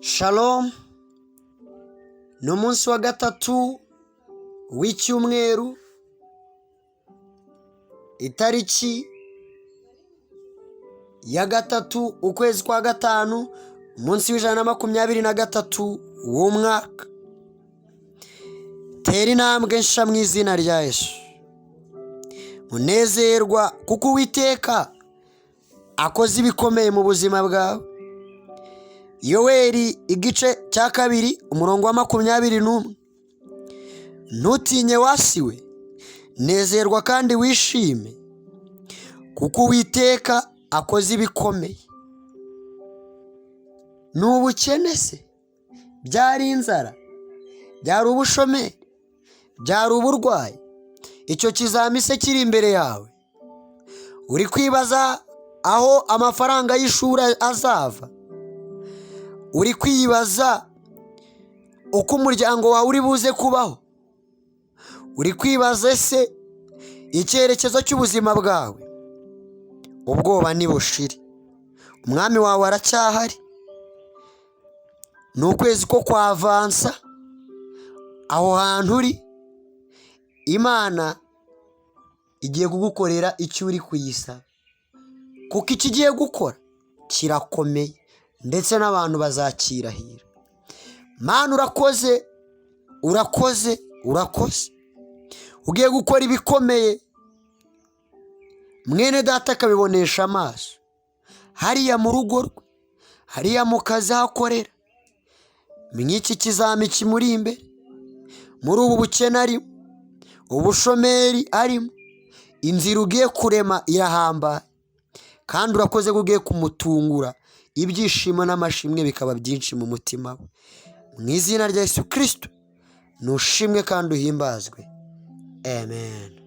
Shalom. Ni umunsi wa gatatu w'icyumweru, itariki ya 3, ukwezi kwa 5, umunsi wa 123 w'umwaka. Tera intambwe nshya mu izina rya Yesu. Munezerwa kuko Uwiteka akoze ibikomeye mu buzima bwawe. Yoweri igice cya 2, umurongo wa 21: "Ntutinye wa si we, nezerwa kandi wishime, kuko Uwiteka akoze ibikomeye." Ni ubukene se? Byari inzara? Byari ubushomeri? Byari uburwayi? Icyo kizami se kiri imbere yawe, uri kwibaza aho amafaranga y'ishuri azava? Uri kwibaza uko umuryango wawe uri buze kubaho? Uri kwibaza ese icyerekezo cy'ubuzima bwawe? Ubwoba ntibushire, umwami wawe aracyahari. Ni ukwezi ko kwavansa. Aho hantu uri, Imana igiye kugukorera icyo uri kuyisaba, kuko icyo igiye gukora kirakomeye, ndetse n'abantu bazakirahira. Mana, urakoze, urakoze, urakoze! Ugiye gukora ibikomeye, mwene data akabibonesha amaso, hariya mu rugo rwe, hariya mu kazi aho akorera, mw'iki kizami kimuri imbere, muri ubu bukene arimo, ubushomeri arimo. Inzira ugiye kurema irahambaye, kandi urakoze ko ugiye kumutungura, ibyishimo n'amashimwe bikaba byinshi mu mutima we. Mu izina rya Yesu Kirisito, nushimwe kandi uhimbazwe. Amen.